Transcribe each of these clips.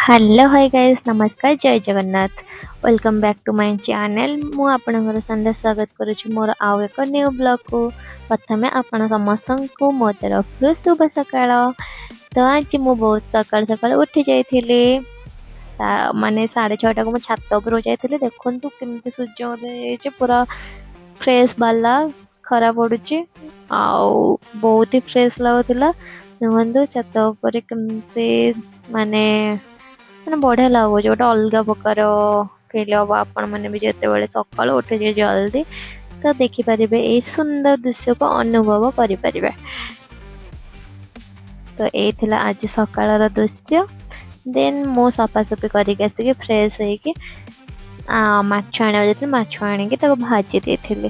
Hello high guys, ନମସ୍କାର, ଜୟ Jagannath. Welcome back to my channel. ମୁଁ ଆପଣଙ୍କର ସନ୍ଧ୍ୟା ସ୍ୱାଗତ କରୁଛି ମୋର ଆଉ ଏକ ନ୍ୟୁ ବ୍ଲଗ୍କୁ। ପ୍ରଥମେ ଆପଣ ସମସ୍ତଙ୍କୁ ମୋ ତରଫରୁ ଶୁଭ ସକାଳ। ତ ଆଜି ମୁଁ ବହୁତ ସକାଳୁ ସକାଳୁ ଉଠି ଯାଇଥିଲି, ମାନେ 6:30କୁ ମୁଁ ଛାତ ଉପରକୁ ଯାଇଥିଲି। ଦେଖନ୍ତୁ କେମିତି ସୂର୍ଯ୍ୟ ଉଦୟ ହେଇଛି, ପୁରା ଫ୍ରେଶ୍ ବାଲା ଖରା ପଡ଼ୁଛି ଆଉ ବହୁତ ହି ଫ୍ରେଶ୍ ଲାଗୁଥିଲା। ଦେଖନ୍ତୁ ଛାତ ଉପରେ କେମିତି ମାନେ ମାନେ ବଢ଼ିଆ ଲାଗୁଛି, ଗୋଟେ ଅଲଗା ପ୍ରକାର ଫିଲ୍ ହବ। ଆପଣମାନେ ବି ଯେତେବେଳେ ସକାଳୁ ଉଠିଯିବେ ଜଲ୍ଦି ତ ଦେଖିପାରିବେ, ଏଇ ସୁନ୍ଦର ଦୃଶ୍ୟକୁ ଅନୁଭବ କରିପାରିବେ। ତ ଏଇ ଥିଲା ଆଜି ସକାଳର ଦୃଶ୍ୟ। ଦେନ୍ ମୁଁ ସଫାସଫି କରିକି ଆସିକି ଫ୍ରେଶ୍ ହେଇକି ମାଛ ଆଣିବାକୁ ଯାଇଥିଲି। ମାଛ ଆଣିକି ତାକୁ ଭାଜି ଦେଇଥିଲି।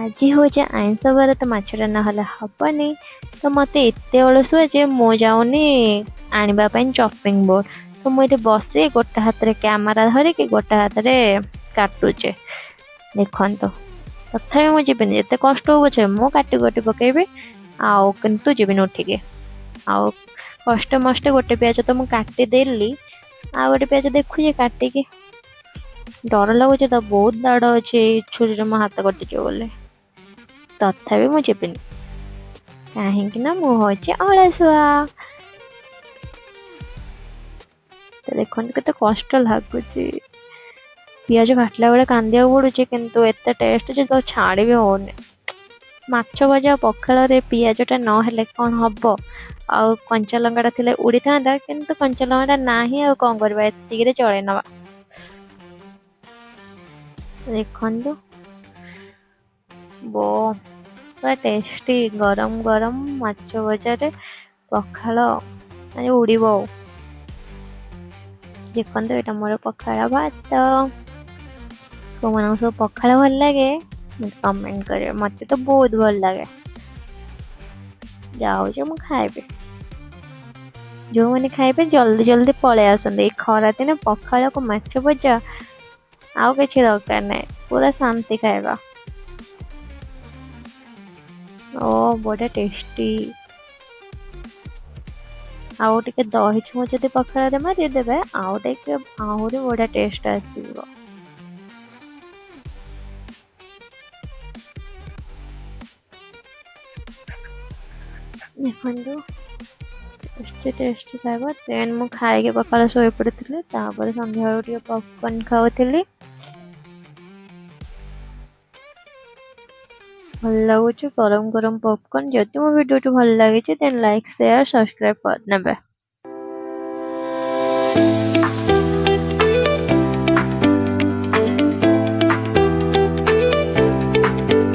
ଆଜି ହେଉଛି ଆଇଁଷ ବାର, ତ ମାଛଟା ନହେଲେ ହବନି। ତ ମୋତେ ଏତେ ଅଳସୁଆ ଯେ ମୁଁ ଯାଉନି ଆଣିବା ପାଇଁ ଚପିଂ ବୋର୍ଡ଼। ତ ମୁଁ ଏଠି ବସି ଗୋଟେ ହାତରେ କ୍ୟାମେରା ଧରିକି ଗୋଟେ ହାତରେ କାଟୁଛେ। ଦେଖନ୍ତୁ, ତଥାପି ମୁଁ ଯିବିନି, ଯେତେ କଷ୍ଟ ହଉ ପଛେ ମୁଁ କାଟି କାଟି ପକେଇବି, ଆଉ କିନ୍ତୁ ଯିବିନି ଉଠିକି। ଆଉ କଷ୍ଟେ ମଷ୍ଟେ ଗୋଟେ ପିଆଜ ତ ମୁଁ କାଟିଦେଲି, ଆଉ ଗୋଟେ ପିଆଜ ଦେଖୁଛି କାଟିକି। ଡର ଲାଗୁଛି ତ, ବହୁତ ଦାଢ଼ ଅଛି ଏଇ ଛୁରୀରେ, ମୋ ହାତ କଟିଯିବ ବୋଲି। ତଥାପି ମୁଁ ଯିବିନି, କାହିଁକି ନା ମୁଁ ହେଉଛି ଅଳସୁଆ। ତ ଦେଖନ୍ତୁ କେତେ କଷ୍ଟ ଲାଗୁଛି, ପିଆଜ କାଟିଲା ବେଳେ କାନ୍ଦିବାକୁ ପଡ଼ୁଛି, କିନ୍ତୁ ଏତେ ଟେଷ୍ଟ ଯେ ତ ଛାଡ଼ି ବି ହେଉନି। ମାଛ ଭଜା ପଖାଳରେ ପିଆଜଟା ନହେଲେ କ'ଣ ହବ? ଆଉ କଞ୍ଚା ଲଙ୍କାଟା ଥିଲେ ଉଡ଼ିଥାନ୍ତା, କିନ୍ତୁ କଞ୍ଚା ଲଙ୍କାଟା ନାହିଁ, ଆଉ କ'ଣ କରିବା, ଏତିକିରେ ଚଳେଇ ନେବା। ଦେଖନ୍ତୁ ବୋ ପୁରା ଟେଷ୍ଟି ଗରମ ଗରମ ମାଛ ଭଜାରେ ପଖାଳ ମାନେ ଉଡ଼ିବ। ଆଉ ଦେଖନ୍ତୁ ଏଇଟା ମୋର ପଖାଳ ଭାତ। କେଉଁମାନଙ୍କୁ ସବୁ ପଖାଳ ଭଲ ଲାଗେ ମୋତେ କମେଣ୍ଟ କରିବେ। ମୋତେ ତ ବହୁତ ଭଲ ଲାଗେ। ଯାଉଛି ମୁଁ ଖାଇବି। ଯେଉଁମାନେ ଖାଇବେ ଜଲ୍ଦି ଜଲ୍ଦି ପଳେଇ ଆସନ୍ତୁ। ଏଇ ଖରାଦିନେ ପଖାଳକୁ ମାଛ ଭଜା ଆଉ କିଛି ଦରକାର ନାହିଁ, ପୁରା ଶାନ୍ତି ଖାଇବା। ଓ ବଢ଼ିଆ ଟେଷ୍ଟି। ଆଉ ଟିକେ ଦହି ଛୁଙ୍କ ଯଦି ପଖାଳରେ ମାରିଦେବେ ଆଉ ଟିକେ ଆହୁରି ବଢ଼ିଆ ଟେଷ୍ଟ ଆସିଯିବ। ଦେଖନ୍ତୁ ଟେଷ୍ଟି ଟେଷ୍ଟି ଖାଇବା। ଦେନ୍ ମୁଁ ଖାଇକି ପଖାଳ ଶୋଇପଡ଼ିଥିଲି। ତାପରେ ସନ୍ଧ୍ୟାବେଳକୁ ଟିକେ ପପକର୍ଣ୍ଣ ଖାଉଥିଲି। ଭଲ ଲାଗୁଛି ଗରମ ଗରମ ପପକର୍ଣ୍ଣ। ଯଦି ମୋ ଭିଡ଼ିଓଟି ଭଲ ଲାଗିଛି ଦେନ୍ ଲାଇକ୍, ସେୟାର, ସବସ୍କ୍ରାଇବ୍ କରିନେବେ।